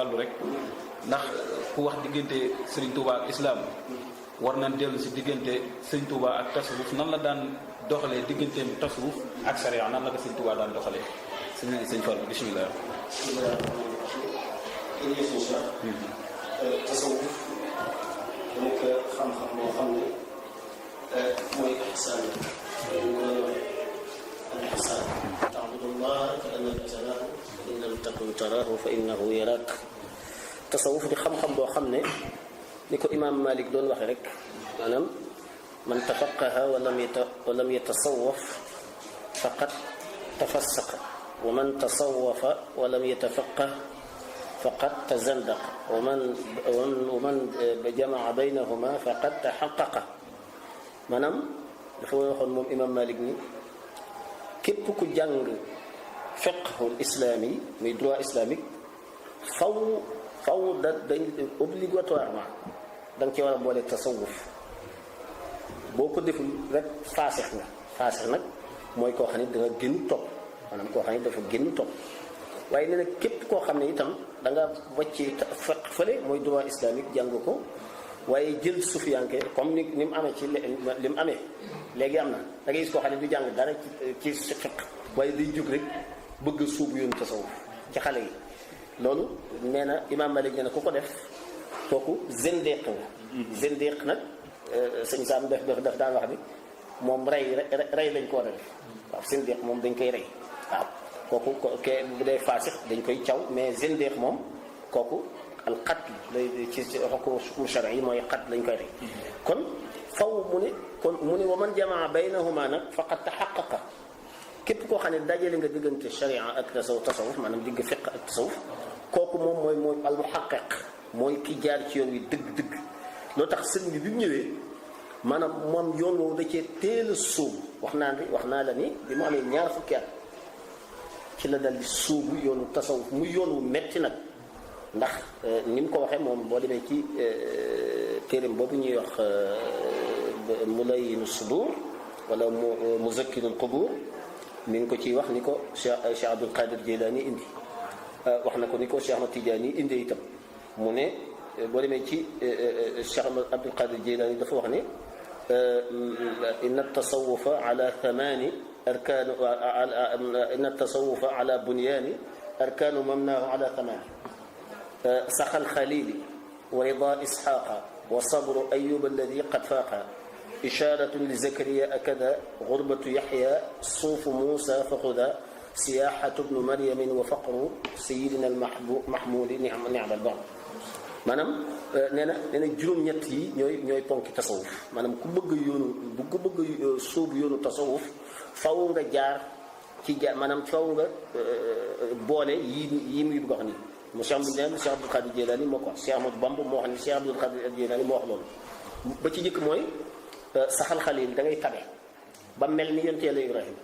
Fallou rek ndax ku wax diggante Serigne Touba ak islam war nañ dellu si diggante Serigne Touba ak tasawuf nan la daan doxalee digganteem tasawuf ak sariya nan la ko Serigne Touba daan doxalee Serigne Fallou bismillah. tasawuf nekk xam-xam boo xam ne mooy ihsaan al-ihsaan ta'budullaha ka'annaka taraahu fa in lam takun taraahu fa innahu yaraak. tasawuf di xam-xam boo xam ne ni ko imaam Malik doon waxe rek maanaam man tafaqaha wa lam yatasawwaf faqad tafassaqa wa man tasawwafa wa lam yatafaqah faqad tazandaqa wa man jamaa baynahuma faqad taxaqaqa. maanaam dafa waxoon moom imaam Malik ni képp ku jàng fiqhul islami muy droit islamique faw dañ obligatoirement da nga ci war a boole tasawuf. boo ko deful rek faasix nga. faasix nag mooy koo xam ne da nga génn topp maanaam koo xam ne dafa génn topp. waaye nee na képp koo xam ne itam da nga wàcc fekk fële mooy droit islamique jàng ko waaye jël sufiyanke comme ni mu amee ci li mu amee léegi am na da ngay gis koo xam ne du jàng dara ci fiq waaye day jóg rek bëgg a suubu yoonu tasawuf ci xale yi. loolu nee na imaam Malik nee na ku ko def kooku zindiq nga. zindiq nag sëñ Saam daf daan wax bi moom rey lañ ko war a def waaw zindiq moom dañ koy rey waaw. kooku ke bu dee faasix dañ koy caw mais zindiq moom kooku al qatl lay ci xukum shari yi mooy qatl lañ koy rey. kon faw mu ne wa man jamaa baynahuma nag faqad taxaqaqa. képp koo xam ne dajale nga diggante sharia ak tasawuf maanaam digg fiq ak tasawuf kooku moom mooy al muhaqqiq mooy ki jaar ci yoon wi dëgg-dëgg. loo tax sëñ bi mu ñëwee maanaam moom yoon woowu da cee teel a sóobu wax naa la ni bi mu amee ñaar fukki at ci la dal di suubu yoonu tasawuf mu yoon wu metti nag ndax ni mu ko waxee moom boo demee ci téereem boobu ñuy wax Mulayyinu Sudur wala Muzakkirul Qubur mi ngi ko ciy wax ni ko Cheikh Abdul Qadir Jilani indi wax na ko ni ko Cheikh Ahmad Tidiane indi itam mu ne boo demee ci Cheikh Abdul Qadir Jilani dafa wax ne inna tasawufa ala thamani أركان إن التصوف على بنيان أركان مبناه على ثمان سخى الخليل ورضا إسحاق وصبر أيوب الذي قد فاق إشارة لزكريا كذا غربة يحيى صوف موسى فخذا سياحة ابن مريم وفقر سيدنا المحمود نعم البعض. maanaam nee na juróom-ñett yi ñooy ponki tasawuf maanaam ku bëgg sóobu yoonu tasawuf faw nga jaar ci maanaam faw nga boole yi muy bëgg wax nii mu Cheikh Abdul Qadir Jilani moo ko wax Cheikh Ahmadou Bamba moo wax ni Cheikh Abdul Qadir Jilani moo wax loolu. ba ci njëkk mooy saxal xalil da ngay tabe ba mel ni yonent Yàlla Ibrahima.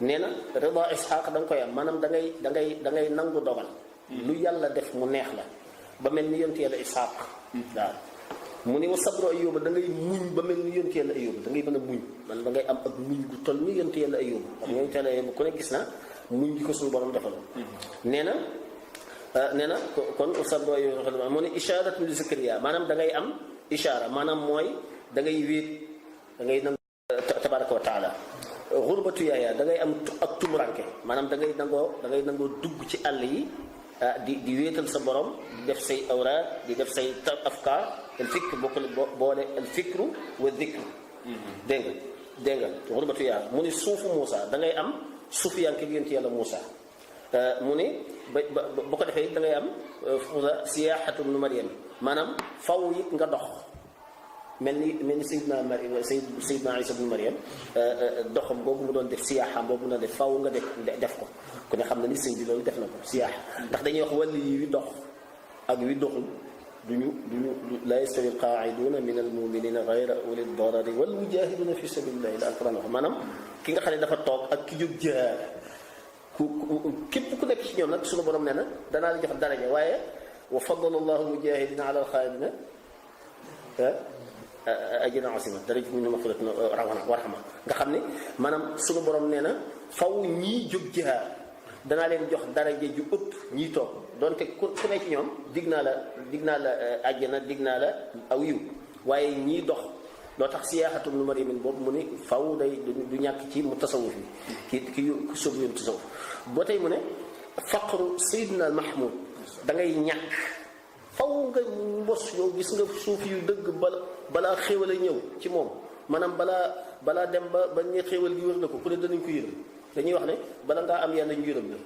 nee na rida Ishaq da nga koy am maanaam da ngay nangu dogal lu yàlla def mu neex la ba mel ni yonent Yàlla Ishaq waaw. mu ne wa sabru Ayyuba da ngay muñ ba mel ni yonent Yàlla Ayyuba da ngay mën a muñ man da ngay am ak muñ gu toll ni yonent Yàlla Ayyuba xam nga yonent Yàlla Ayyuba ku ne gis na muñ gi ko suñu borom defal. nee na kon sabru Ayyuba mu ne ishaaratu li Zakariya maanaam da ngay am ishaara maanaam mooy da ngay wéet da ngay nangu tabaraka wa taala. xurbatu yaaya da ngay am ak tumuranke maanaam da ngay nangoo dugg ci àll yi di wéetal sa borom di def say awraad di def say afkaar al fikr boole al fikru wa dikru. dégg nga xurbatu yaaya mu ne suufu Moussa da ngay am suufiyanke yonent Yàlla Moussa. mu ne ba ko defee da ngay am siyaaxatu ibnu Maryam maanaam faw it nga dox mel ni Seydina Isa ibnu Maryam doxam boobu mu doon def siyaaxam boobu mu doon def faw nga def ko ku ne xam na ni sëñ bi loolu def na ko siyaaxa ndax dañuy wax wàllu yi wi dox ak wi doxul duñu la yastawi alqaa'iduuna min almuminina gayra uli darari wal mujahiduna fi sabilillahi la alquran wax maanaam ki nga xam ne dafa toog ak ki jóg jihaad képp ku nekk ci ñoom nag suñu borom nee na danaa la jox daraja waaye wa faddala allahu mujahidina ala alxaalidina ajran asima daraja min maghfiratin wa rahma nga xam ne maanaam suñu borom nee na faw ñii jóg jihaad danaa leen jox daraja ju ëpp ñii toog donte ku ne ci ñoom dig naa la àjjana dig naa la aw yiw waaye ñii dox loo tax siyaaxatum nu marimin boobu mu ni faw day du ñàkk ci mu tasawuf yi ki sóobu yoon tasawuf boo tey mu ne faqru sayyidina al mahmud da ngay ñàkk faw nga mbos yow gis nga suuf yu dëgg balaa xéewal a ñëw ci moom maanaam balaa dem ba ne xéewal gi wër na ko ku ne danañ ko yërëm dañuy wax ne bala ngaa am yàlla ñu yërëm la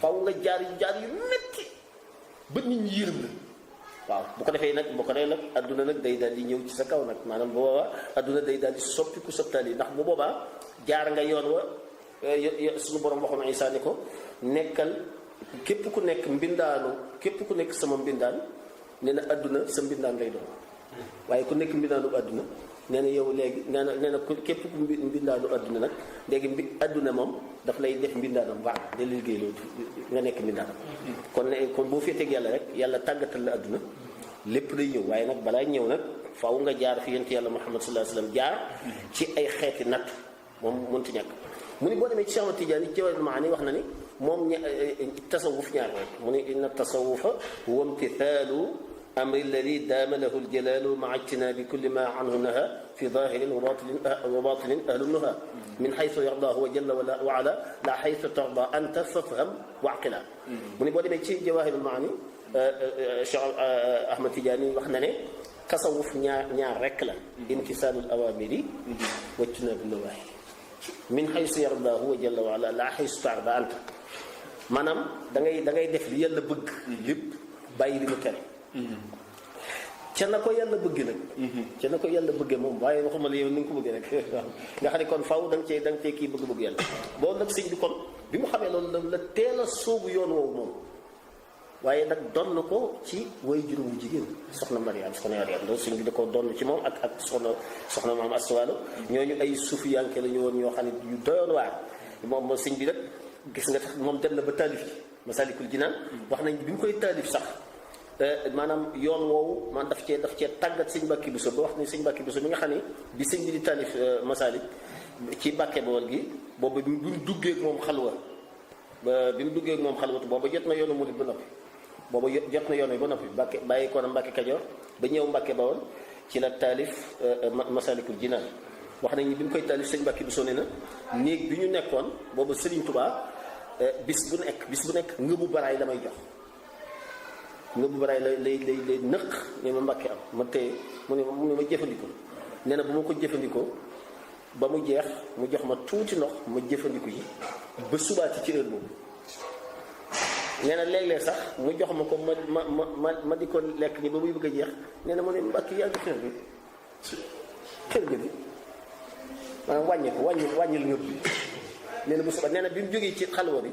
faw nga jaar yu metti ba nit ñi yërëm la waaw bu ko defee nag adduna nag day daal di ñëw ci sa kaw nag maanaam bu boobaa adduna day daal di soppiku sabtaal yi ndax bu boobaa jaar nga yoon wa suñu borom waxoon Isaa ni ko nekkal képp ku nekk sama mbindaan nee na adduna sa mbindaan lay doon waaye ku nekk mbindaanu adduna nee na yow léegi nee na képp ku mbindaanu adduna nag léegi adduna moom daf lay def mbindaanam baax de liggéey loolu nga nekk mbindaanam kon boo féeteeg yàlla rek yàlla tàggatal la adduna lépp day ñëw waaye nag balaa ñëw nag faaw nga jaar fi yonent yàlla Muhammad sallallahu alayhi wasallam jaar ci ay xeeti natt moom mënti ñàkk mu ni boo demee ci Cheikh Ahmad Tidiane ci Jawahirul Maani wax na ni moom tasawuf ñaar rek mu ni inna tasawufa huwa imtithaalu amri alladi daama lahu aljalaalu maa ijtinaabi kulli ma anhu naha fi zahirin wa batinin ahlu nuha min xaytu yardaahu wa jalla wa ala la xaytu tarda anta fafham waqila mu ni boo demee ci Jawahirul Maani Cheikh Ahmad Tidiane wax na ne tasawuf ñaar rek la imtisaalul awaamiri wa ijtinaabu nawaahi min xaytu yardaahu wa jalla wa ala la xaytu tarda anta maanaam da ngay def li yàlla bëgg lépp bàyyi li mu tere ca na ko yàlla bëgg nag ca na ko yàlla bëggee moom waaye waxuma la yow ni nga ko bëggee rek waaw nga xam ne kon faaw da nga cee kii bëgg yàlla boobu nag sëñ bi kon bi mu xamee loolu la teel a sóobu yoon woowu moom waaye nag donn ko ci way juróomu jigéen soxna Mariam loolu sëñ bi da ko donn ci moom ak soxna maam Astuwaalo ñooñu ay sufiyanke la ñu woon ñoo xam ne yu doyoon waar moom sëñ bi nag gis nga tax moom dem na ba taalif yi Masalikul Jinaan wax nañ bi mu koy taalif sax maanaam yoon woowu man daf cee tàggat sëñ Mbàkke Buso ba wax ni sëñ Mbàkke Buso mi nga xam ne bi sëñ bi di taalif Masalik ci Mbàkke Bawol gi boobu bi mu duggee ak moom xalwa booba jot na yoonu murid ba noppi booba jot na yoon wi ba noppi Mbàkke bàyyi ko na Mbàkke Kajoor ba ñëw Mbàkke Bawol ci la taalif Masalikul Jinaan wax nañ ni bi mu koy taalif sëñ Mbàkke Buso ne na néeg bi ñu nekkoon booba Sëriñ Tubaa bis bu nekk ngëbu baraay la may jox ngëbu baraay lay nëq ne ma Mbàkke am ma téye mu ne ma jëfandikoo nee na bu ma ko jëfandikoo ba mu jeex mu jox ma tuuti ndox ma jëfandiku yi ba subaati ci heure boobu nee na léeg-léeg sax mu jox ma ko ma di ko lekk ni ba muy bëgg a jeex nee na mu ne Mbàkke yaa ngi xër bi maanaam wàññil ngëb bi nee na bu suba nee na bi mu jógee ci xalwa bi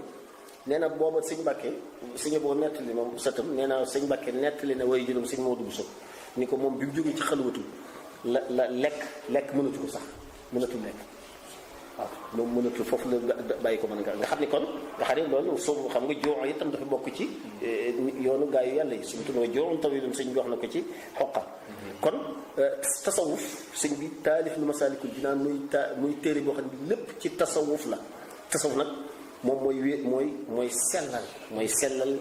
nee na booba sëñ Mbàkke sëñ boo nettali moom sëtam nee na sëñ Mbàkke nettali na way juróom sëñ Moodu Buso ni ko moom bi mu jógee ci xalwatu la lekk mënatu ko sax mënatul lekk waaw moom mënatul foofu la bàyyi ko mën nga xam ni kon nga xam ne loolu soo xam nga joo itam dafa bokk ci yoonu gaa yu yàlla yi suñu tunoo joo tawilum sëñ bi wax na ko ci xoqa kon tasawuf sëñ bi taalif lu Masaalikul Jinaan muy téere boo xam ne lépp ci tasawuf la tasawuf nag moom mooy sellal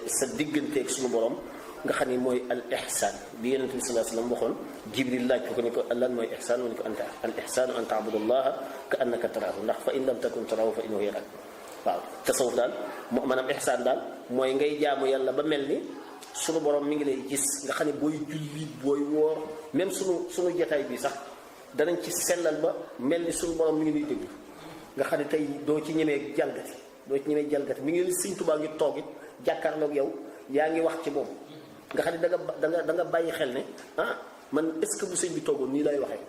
sa digganteeg suñu borom nga xam ni mooy al ihsaan bi yonent bi sallallahu alayhi wasallam waxoon Jibril laaj ko ni ko lan mooy ihsaan mu ni ko al ihsaanu an ta'budallaha ka annaka taraahu ndax fa in lam takun taraahu fa innahu yaraak waaw tasawuf daal maanaam ihsaan daal mooy ngay jaamu yàlla ba mel ni suñu borom mi ngi lay gis nga xam ne booy julli booy woor même suñu jotaay bi sax danañ ci sellal ba mel ni suñu borom mi ngi lay déglu nga xam ne tey doo ci ñemee jalgati mi ngi leen Sëñ Tuubaa ngi toog it jàkkaarloog yow yaa ngi wax ci moom nga xam ne da nga bàyyi xel ne man est-ce que bu sëñ bi toogoon nii lay waxee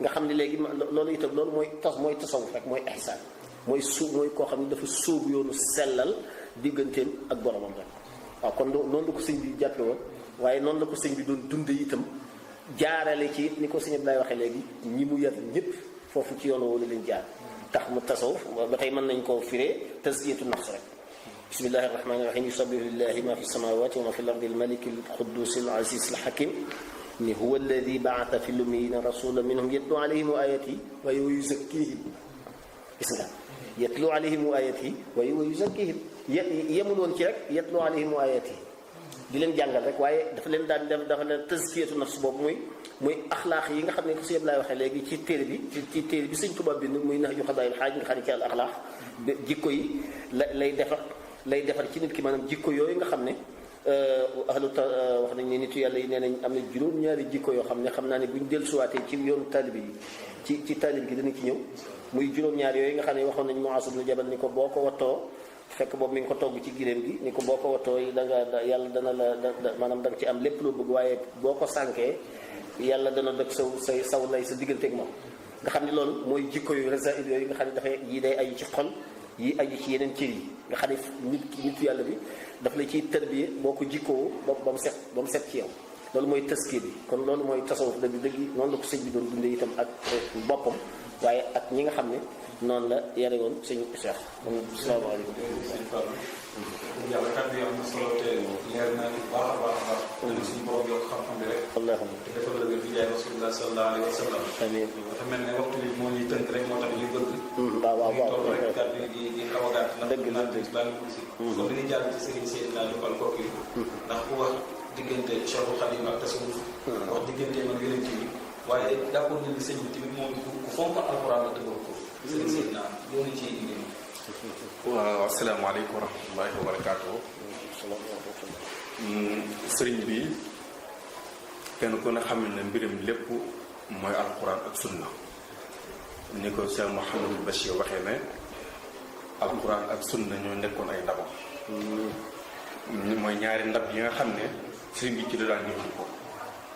nga xam ne léegi loolu itam loolu mooy tasawuf rek mooy ihsaan mooy koo xam ne dafa sóobu yoonu sellal digganteem ak boromam rek waaw kon noonu la ko sëñ bi jàppe woon waaye noonu la ko sëñ bi doon dunde itam jaarale ci ni ko sëñ Abdoulaye waxee léegi ñi mu yar ñëpp foofu ci yoonu wala leen jaar tax mu tasawuf ba tey mën nañ koo firee tazkiyatu nafs rek bismillahi rahmani rahim yusabbihu lillahi ma fi samawati wa ma fi l ardi almaliki alquddus alaziz alhakim ni huwa alladi ba'atha fi lummiyina rasulan minhum yatlu alayhim ayatihi wa yuzakkihim gis nga yatlu alayhim ayatihi wa yuzakkihim yemul woon ci rek yatlu alayhim ayati di leen jàngal rek waaye dafa leen daan def dafa leen tazkiyatu nafs boobu muy axlaax yi nga xam ne ko si laay waxee léegi ci téere bi Sëñ Tuubaa bind muy nax ju xadaayil xaaj nga xam ne ci al axlaax jikko yi lay defar ci nit ki maanaam jikko yooyu nga xam ne wax nañ ne nitu yàlla yi nee nañ am na juróom-ñaari jikko yoo xam ne xam naa ne buñ dellusiwaatee ci yoonu taalibe yi ci taalib gi dana ci ñëw muy juróom-ñaar yooyu nga xam ne waxoon nañ Muaaz ibn Jabal ni ko boo ko wattoo fekk boobu mi ngi ko togg ci giléem gi ni ko boo ko wattoo yàlla dana la maanaam da nga ci am lépp loo bëgg waaye boo ko sànkee yàlla dana dëkk saw lay sa digganteeg moom nga xam ne loolu mooy jikko yu rasail yooyu nga xam ne dafay yi day aju ci xol yi aju ci yeneen cër yi nga xam ne nit yàlla bi daf la ciy tërbiye boo ko jikkoo ba mu set ci yow loolu mooy tëskee bi kon loolu mooy tasawuf dëgg noonu la ko sëñ bi doon dundee itam ak boppam waaye ak ñi nga xam ne noonu la yare woon sëñ Cheikh kon asalaamaaleykum. yàlla kàddu yi am na solo te leer na baax a baax a baax. dana suñu borom yokk xam-xam bi rek. wallaahi. te defal la nga fi jaay rasulullah sallallahu alayhi wa sallam. amiin. dafa mel ne waxtu bi moo ñuy tënk rek moo tax ñu bëgg. waaw toog rek kàddu yi di xaw a gàtt. dëgg la dëgg la aussi. kon dañuy jàll ci Serigne Seydina Dioufal kooku yi. ndax ku wax diggante Cheikhul Khadim ak tasawuf. wax diggante man yeneen ci bi waaye jàppoon nañu sëñ bi tamit moom ku fonk alxuraan la dëgg ko. Serigne Seydina loolu ci indi. waaw asalaamaaleykum wa rahmatullahi wa barakaatu. sëriñ bi kenn ku ne xam ne mbiram lépp mooy alquran ak sunna ni ko Cheikh Mouhamadul Bachir waxee ne alquran ak sunna ñoo nekkoon ay ndabam mooy ñaari ndab yi nga xam ne sëriñ bi ci la daan ñëw ko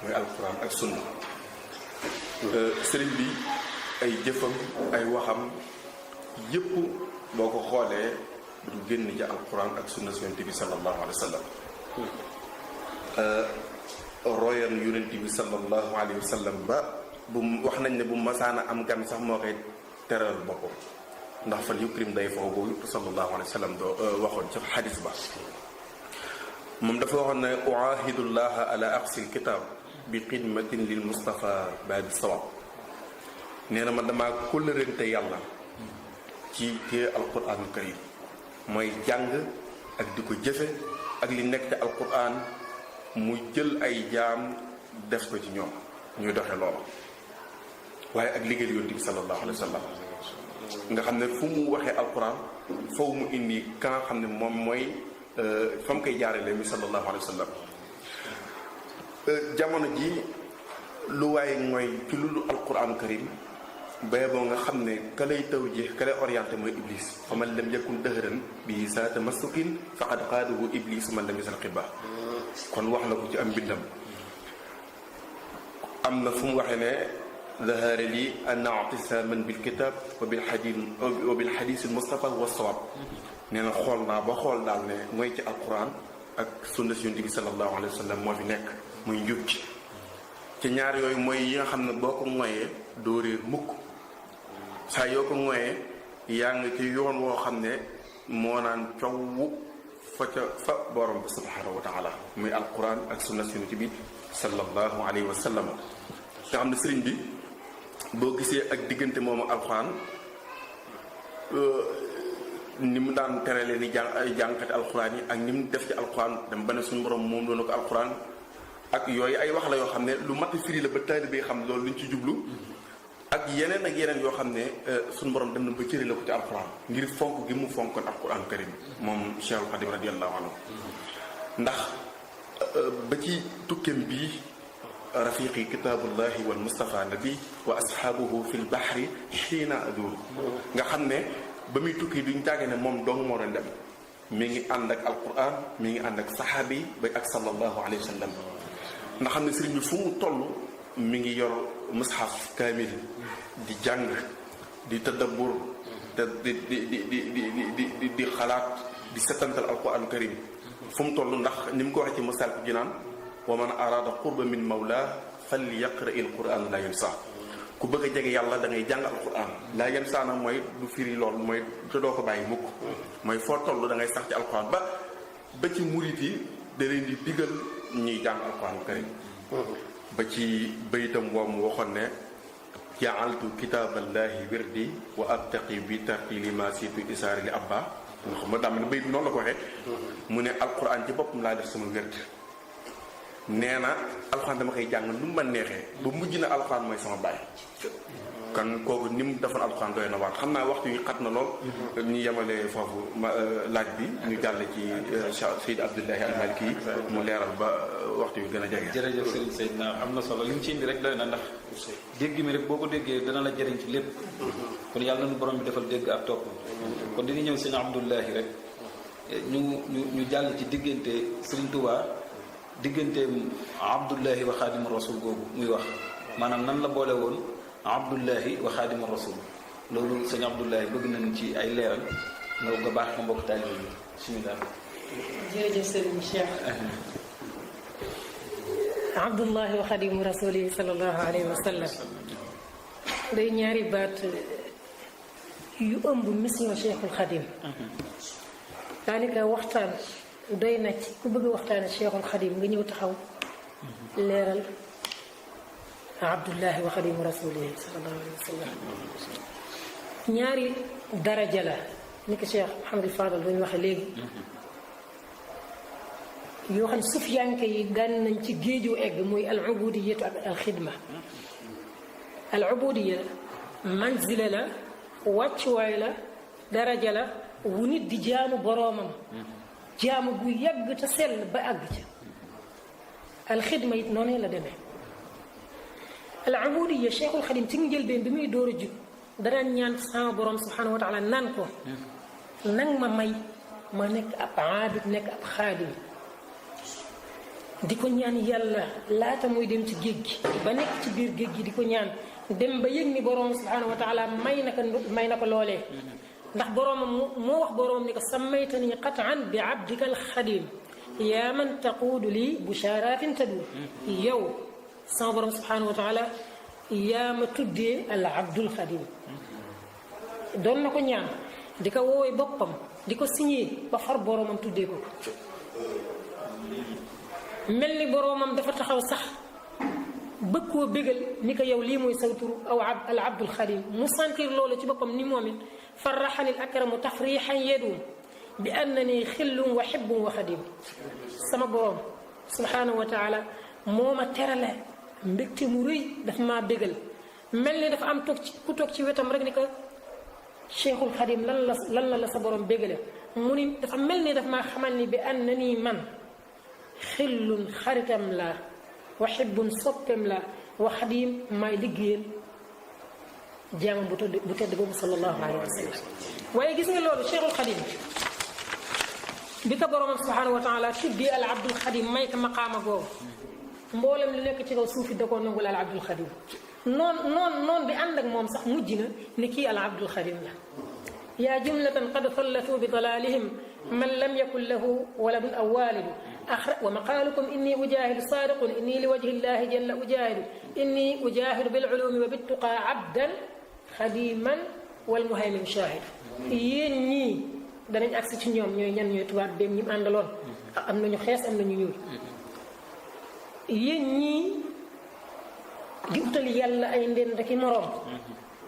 mooy alquran ak sunna sëriñ bi ay jëfam ay waxam yépp boo ko xoolee du génn ci alquran ak sunna si yonent bi sallallahu alayhi wa sallam royan yonent bi sallallahu alayhi wa sallam ba bu wax nañ ne bu masaana am gan sax moo koy teral boppam ndax fal yukrim day foofu boobu sallallahu alayhi wa sallam doo waxoon ci xadis ba moom dafa waxoon ne uahidullaha ala aqsil kitab bi xidmatin lil mustafa baadi sawab nee na ma damaa kóllërante yàlla ci téye alquranul karim mooy jàng ak di ko jëfe ak li nekk te alquran mu jël ay jaam def ko ci ñoom ñuy doxe loolu waaye ak liggéey yonent bi sallallahu alayhi wa sallam nga xam ne fu mu waxee alquran foofu mu indi ka nga xam ne moom mooy fa mu koy jaarale mi sallallahu alayhi wa sallam jamono ji lu waaye mooy ci lu alquran karim bay boo nga xam ne ka lay taw ji ka lay orienté mooy iblis fa man lam yakun dëhëran bi sa tamassukin faqad qaadahu iblis man lam yasal xiba kon wax na ko ci am mbindam am na fu mu waxee ne zahara li anna i'tisaman bil kitab wa bil hadith al mustafa wa sawab nee na xool naa ba xool daal ne mooy ci alquran ak sunna si yonent bi sallallahu alayhi wa sallam moo fi nekk muy njub ci ñaar yooyu mooy yi nga xam ne boo ko moyee doo réer mukk saa yoo ko moyee yaa ngi ci yoon woo xam ne moo naan coow fa borom bi subhanahu wa taala muy alquran ak sunna si yonent bi sallallahu alayhi wa sallam nga xam ne sëriñ bi boo gisee ak diggante moomu alquran ni mu daan terale ni jàngkati alquran yi ak ni mu def ci alquran dem ba ne suñu borom moom doona ko alquran ak yooyu ay wax la yoo xam ne lu mat firi la ba taalibe bi xam loolu luñ ci jublu ak yeneen yoo xam ne suñu borom dem na ba cëri la ko ci alquran ngir fonk gi mu fonkoon alquran karim moom Cheikhul Khadim radiyallahu anhu ndax ba ci tukkeem bii rafiqi kitaabullahi wal mustafa nabi wa ashaabuhu fil bahri xiina adur nga xam ne ba muy tukki duñ tàggee ne moom dong moo doon dem mi ngi ànd ak alquran mi ngi ànd ak saxaabi yi bay ak sallallahu alayhi wa sallam nga xam ne sëriñ bi fu mu toll mi ngi yor mushaf kaamil di jàng di tadabbur te di xalaat di setantal alquran karim fu mu toll ndax ni mu ko waxee ci masal ji naan wa man arada qurba min mawla fal yaqra il quran la yansa ku bëgg a jege yàlla da ngay jàng alquran la yansa na mooy du firi lool mooy te doo ko bàyyi mukk mooy foo toll da ngay sax ci alquran ba ci murit yi da leen di digal ñuy jàng alquran karim ba ci bayitam woomu waxoon ne jaaltu kitaaballahi wirdi wa abtaqi bi tartili ma situ isaari li abba ndax ma dam bay noonu la ko waxee mu ne alquran ci boppam laa def sama wérd nee na alxuraan dama koy jàng nu mu ma neexee ba mujj na alxuraan mooy sama baay kan kooku ni mu defoon alxuraan doy na waat xam naa waxtu yi xat na lool ñu yemale foofu laaj bi ñu jàll ci Seyd Abdullahi al-Maliki yi mu leeral ba waxtu yu gën a jege. jërëjëf Serigne Seydina am na solo li mu ci indi rek doy na ndax dégg mi rek boo ko déggee dana la jëriñ ci lépp kon yàlla nañu borom bi defal dégg ak topp kon dina ñëw Serigne Abdullahi rek ñu jàll ci diggante Serigne Touba digganteem Abdullahi wa Xaadimu Rasul googu muy wax maanaam nan la boole woon Abdullahi wa Xaadimu Rasul loolu sëñ Abdullahi bëgg nañ ci ay leeral nga baax ko mbokk taalibe yi bismillah. jërëjëf Serigne Cheikh. Abdullahi wa Xaadimu Rasulihi sallallahu alayhi wa sallam day ñaari baat yu ëmb mission Cheikhul Xadim. daanaka waxtaan doy na ci ku bëgg waxtaane Cheikhul Xadim nga ñëw taxaw leeral Abdullahi wa Xadimu Rasulihi sallallahu alayhi wa sallam ñaari daraja la ni ko Cheikh Mouhamadul Fadal bu ñu waxee léegi yoo xam ne sufiyanke yi daan nañ ci géeju egg muy al ubudiyatu ak al xidma al ubudiya manzila la wàccuwaay la daraja la wu nit di jaamu boroomam jaamu bu yàgg te sell ba àgg ca alxidma it noonu la demee al ubudiya Cheikhul Xadim ci njëlbeen bi muy door a jug danaan ñaan sama borom subhanahu wa taala naan ko nang ma may ma nekk ab aabid nekk ab xaadim di ko ñaan yàlla laata muy dem ci géej gi ba nekk ci biir géej gi di ko ñaan dem ba yëg ni borom subhanahu wa taala may na ko loolee ndax boroomam moo wax boroomam ni ko sammaytani qataan bi abdika alxadim yaa man taquudu lii bushaaratin tadu yow sama borom subhanahu wa taala yaa ma tuddee al abdul xadim doon na ko ñaan di ko woowee boppam di ko signé ba far boroomam tuddee ko mel ni boroomam dafa taxaw sax bëgg koo bégal ni ko yow lii mooy saw tur aw al abdul xadim mu sentir loolu ci boppam ni moom it farraxani al akramu tafrixan yedum bi annani xillum wa xibbum wa xadim sama borom subhanahu wa taala moo ma terale mbégte mu rëy daf maa bégal mel ni dafa am toog ci ku toog ci wetam rek ni ko cheikhul xadim lan la sa borom bégale mu ni dafa mel ni daf maa xamal ni bi annani man xillun xaritam la wa xibbun soppem la wa xadim maay liggéeyal jaamam bu tedd boobu sallallahu alayhi wa sallam waaye gis nga loolu cheikhul xadim bi ko boromam subhanahu wa taala tuddee al abdul xadim may ko maqaama googu mboolem li nekk ci kaw suufi da koo nangul al abdul xadim noon bi ànd ak moom sax mujj na ni kii al abdul xadim la yaa jumlatan qad fallatu bi dalalihim man lam yakun lahu waladun aw walidu wa maqaalukum inni ujahidu sadiqun inni li wajhi llahi jalla ujahidu inni ujahidu bil ulumi wa bittuqa abdan xadiman wal muhaymin shahid yéen ñii danañ agsi ci ñoom ñooy ñan ñooy tubaab beem ñi àndaloon am nañu xees am nañu ñuul yéen ñii di utal yàlla ay ndend rek i moroom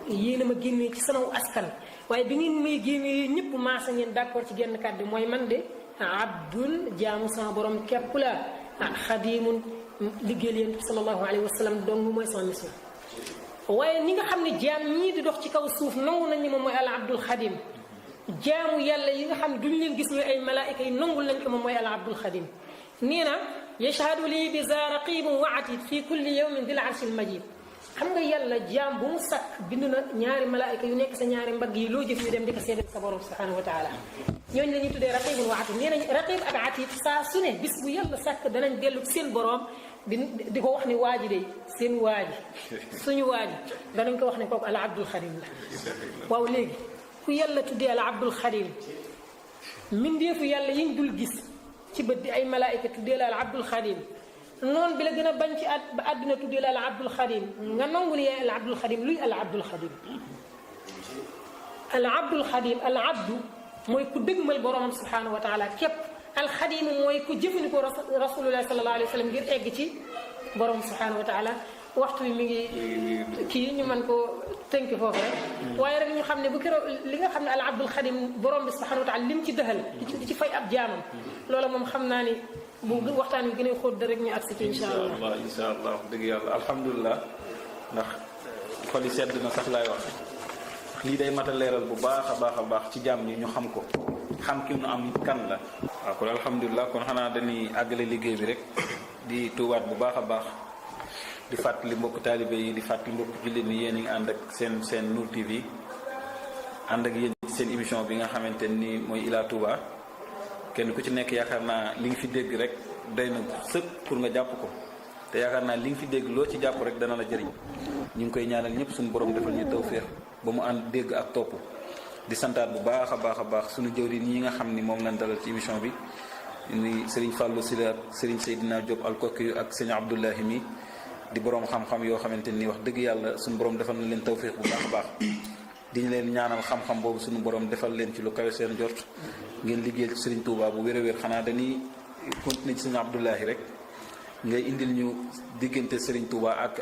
yéen a ma génnee ci sama askan waaye bi ngeen may génnee yéen ñëpp maasa ngeen d'accord ci genn kàddu mooy man de abdul jaamu sama borom képp la xadimun liggéeyal yéen sallallahu alayhi wa sallam dong mooy sama mission waaye ni nga xam ne jaam ñii di dox ci kaw suuf nangu nañ ni moom mooy al abdul xadim jaamu yàlla yi nga xam ne duñ leen gis ñooy ay malaayika yi nangul nañ ko moom mooy al abdul xadim nee na yashhadu lii bi za raqibun wa atid fi kulli yawmin dil arshil majid xam nga yàlla jaam bu mu sàkk bind na ñaari malaayika yu nekk sa ñaari mbagg yi loo jëf ñu dem di ko seedal sa borom subhanahu wa taala ñooñu la ñuy tuddee raqibun wa atid nee nañ raqib ak atid saa su ne bis bu yàlla sàkk danañ dellu seen borom di ko wax ni waaji de seen waaji suñu waaji danañ ko wax ne kooku al abdul xadim la waaw léegi ku yàlla tuddee al abdul xadim mbindeefu yàlla yiñ dul gis ci bët di ay malaayika tuddee la al abdul xadim noonu bi la gën a bañ ci ba àdduna tuddee la al abdul xadim nga nangul yaay al abdul xadim luy al abdul xadim al abdul xadim al abdu mooy ku dëgmal boromam subhanahu wa taala képp al xadim mooy ku jëfandikoo rasulullah sallallahu alayhi wa sallam ngir egg ci borom subhanahu wa taala waxtu bi mi ngi kii ñu mën koo tënki foofu rek waaye rek ñu xam ne bu keroog li nga xam ne al abdul xadim borom bi subhanahu wa taala lim ci dëxal di ci fay ab jaamam loola moom xam naa ni bu waxtaan wi gën a xóot rek ñu agsi ci insha allah insha allah dëgg yàlla alhamdulilah ndax xol yi sedd na sax laay wax lii day mat a leeral bu baax a baax ci jaam ñi ñu xam ko xam ki nu am kan la waaw kon alhamdulilah kon xanaa dañuy àggale liggéey bi rek di tuubaat bu baax a baax di fàttali mbokk taalibe yi di fàttali mbokk jullit ni yéen a ngi ànd ak seen Nour TV ànd ak yéen seen émission bi nga xamante ni mooy Ila Touba kenn ku ci nekk yaakaar naa li nga fi dégg rek doy na sëkk pour nga jàpp ko te yaakaar naa li nga fi dégg loo ci jàpp rek dana la jëriñ ñu ngi koy ñaanal ñëpp suñu borom defal ñu tawféex ba mu ànd dégg ak topp di santaat bu baax a baax suñu jëwriñ ñi nga xam ni moom lañ dalal ci émission bi ni Serigne Fallou Sylla Serigne Seydina Diop Alkoki ak Serigne Abdoulahi mi di borom xam-xam yoo xamante ni wax dëgg yàlla suñu borom defal na leen tawféex bu baax a baax di ñu leen ñaanal xam-xam boobu suñu borom defal leen ci lu kawe seen jort ngeen liggéeyal ci Serigne Touba bu wér-wér xanaa dañuy continuer ci Serigne Abdoulahi rek ngay indil ñu diggante Serigne Touba ak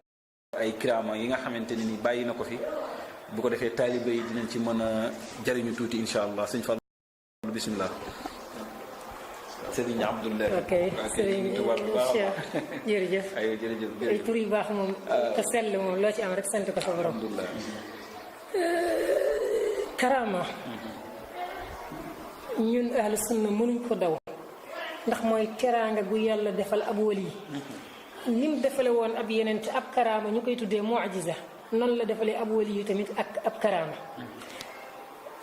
ay kiraama yi nga xamante ni bàyyi na ko fi bu ko defee taalibe yi dinañ ci mën a jariñu tuuti incha allah sëñ Fall bisimilah. Serigne Abdoulahi. ok Serigne Cheikh jërëjëf. aywa jërëjëf ay tur yu baax moom. te sell moom loo ci am rek sant ko sa borom. alhamdulilah. karaama. ñun ahlu sunna mënuñ ko daw. ndax mooy teraanga gu yàlla defal ab wali. ni mu defale woon ab yeneen te ab karaama ñu koy tuddee mu'jiza noonu la defalee ab wali yu tamit ak ab karaama.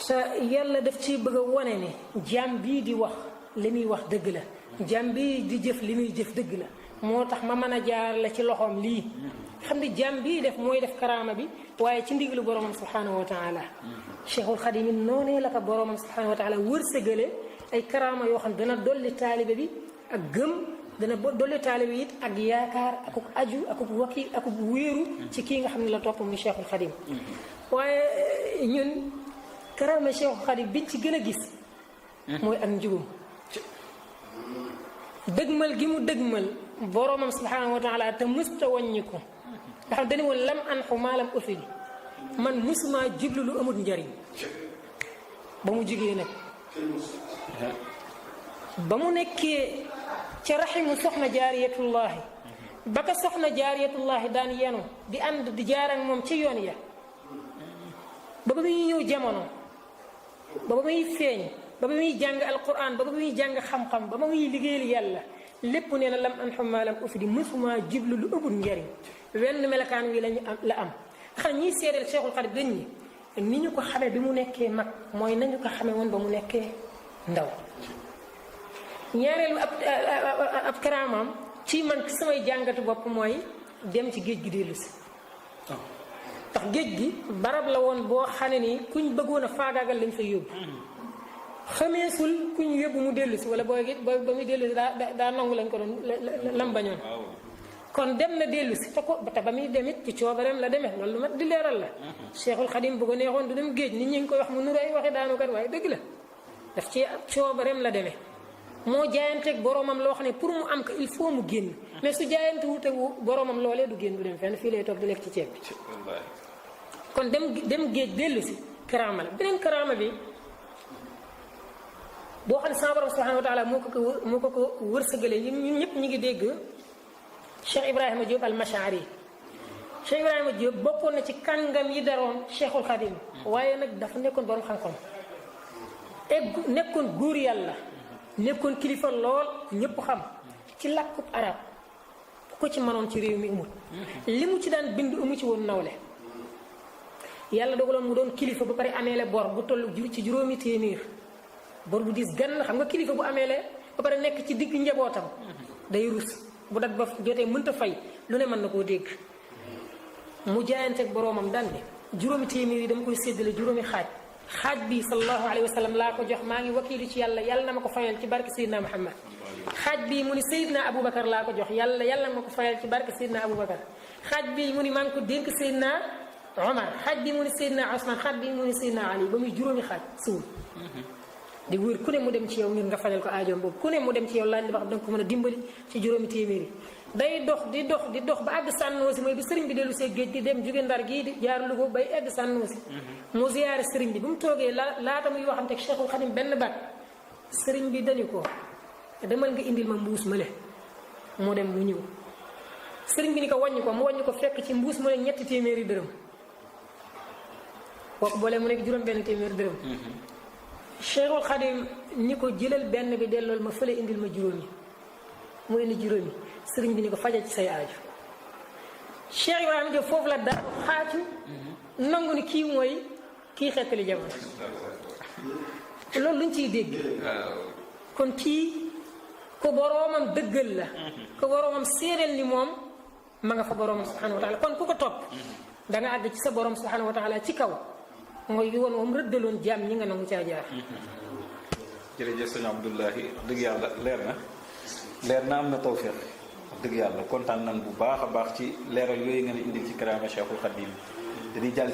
te yàlla daf ci bëgg a wone ne jaam bii di wax. li muy wax dëgg la jàmm bi di jëf li muy jëf dëgg la moo tax ma mën a jaar la ci loxoom lii xam ne jàmm bii def mooy def karaama bi waaye ci ndigalu boromam subhanahu wa taala cheikhul xadim noonee la ko boromam subhanahu wa taala wërsëgale ay karaama yoo xam ne dana dolli taalibe bi ak gëm dana dolli taalibe it ak yaakaar akuk aju akuk wakki akuk wéeru ci kii nga xam ne la topp muy cheikhul xadim waaye ñun karaama cheikhul xadim biñ ci gën a gis mooy ak njugum dëgmal gi mu dëgmal boromam subhanahu wa taala te mësta wàññi ko nga xam dañu woon lam an xu maalam ufidi man mësuma jublu lu amul njariñ ba mu jugee nag ba mu nekkee ca raximu soxna jaariyatullahi ba ka soxna jaariyatullahi daan yenu di ànd di jaar ak moom ci yoon ya ba ba muy ñëw jamono ba ba muy feeñ ba ba muy jàng alquran ba ba muy jàng xam-xam ba ba muy liggéeyal yàlla lépp nee na lam an xummaa lam ufidi mësuma jublu lu ëppul njariñ wenn melakaan wi la am xam ñiy seedeel Cheikhul Xadim dañ ni ñu ko xamee bi mu nekkee mag mooy nañu ko xamee woon ba mu nekkee ndaw ñaareelu ab karaamaam ci man ci samay jàngatu bopp mooy dem ci géej gi dellu si ndax géej gi barab la woon boo xam ne ni kuñ bëggoon a faagaagal lañ fay yóbbu xameesul ku ñu yóbbu mu dellu si wala ba muy dellu si daa nangu lañ ko doon lam bañoon kon dem na dellu si te ba muy demit ci coobareem la demee loolu lu mat di leeral la Cheikhul Xadim bu ko neexoon du dem géej nit ñi ngi koy wax mu nuru ay waxi daanukat waaye dëgg la daf ci coobareem la demee moo jaayanteeg boromam loo xam ne pour mu am ko il faut mu génn mais su jaayante wute boromam loolee du génn du dem fenn fii lay toog di lekk ci ceeb bi kon dem géej dellu si karaama la beneen karaama bi boo xam ne sama borom subhanahu wa taala moo ko wërsëgalee ñun ñëpp ñu ngi dégg Cheikh Ibrahima Diop al-Mash'ari Cheikh Ibrahima Diop bokkoon na ci kàngam yi daroon Cheikhul Khadim waaye nag dafa nekkoon borom xam-xam nekkoon góor yàlla nekkoon kilifa lool ñëpp xam ci làkkub arab ko ci mënoon ci réew mi amul li mu ci daan bind amu ci woon nawle yàlla dogaloon mu doon kilifa ba pare amee le bor bu toll ci juróomi téeméer bor bu diis gan xam nga kilifa bu amee le ba pare nekk ci digg njabootam day rus bu dat ba jotee mënta fay lu ne mën na koo dégg mu jaayanteeg boroomam daan ne juróomi téeméer yi dama koy séddale juróomi xaaj bi sallallahu alayhi wa sallam laa ko jox maa ngi wakiilu ci yàlla na ma ko fayal ci barke Seydina Muhammad xaaj bi mu ni Seydina Aboubacar laa ko jox yàlla na ma ko fayal ci barke Seydina Aboubacar xaaj bi mu ni maa ngi ko dénk Seydina Omar xaaj bi mu ni Seydina Ousmane xaaj bi mu ni Seydina Ali ba muy juróomi xaaj suul di wër ku ne mu dem ci yow ngir nga fajal ko aajoom boobu ku ne mu dem ci yow laaj li ba xam danga ko mën a dimbali ci juróomi téeméeri day dox di dox ba àgg Sànnoosi mooy bi sëriñ bi dellu see géej gi dem jóge Ndar gii di jaar Louga bay egg Sànnoosi mu ziyaare sëriñ bi bu mu toogee laata muy waxante ak Cheikhul Khadim benn baat sëriñ bi dañu ko demal nga indil ma mbuus ma le mu dem mu ñëw sëriñ bi ni ko wàññi ko mu wàññi ko fekk ci mbuus mu ne 3 téeméeri dërëm kooku boole mu nekk juróom benn téeméeri dërëm Cheikhul Khadim ni ko jëlal benn bi dellool ma fële indil ma juróomi mu indi juróomi sëriñ bi ni ko fajal ci say aaju Cheikh Ibrahima Diop foofu la daal xaaju nangu ni kii mooy kii xettali jamono loolu luñ ciy dégg kon kii ko boroomam dëggal la ko boroomam séeréel ni moom ma nga fa boroomam subhanahu wa taala kon ku ko topp da nga àgg ci sa boroom subhanahu wa taala ci kaw mooy yoon moom rëddaloon jaam ñi nga nangu caa jaar jërëjëf sëñ Abdoulahi dëgg yàlla leer na am na tawfiq dëgg yàlla kontaan nan bu baax a baax ci leeral yooyu nga ne indil ci karaama Cheikhul Khadim dañuy jàll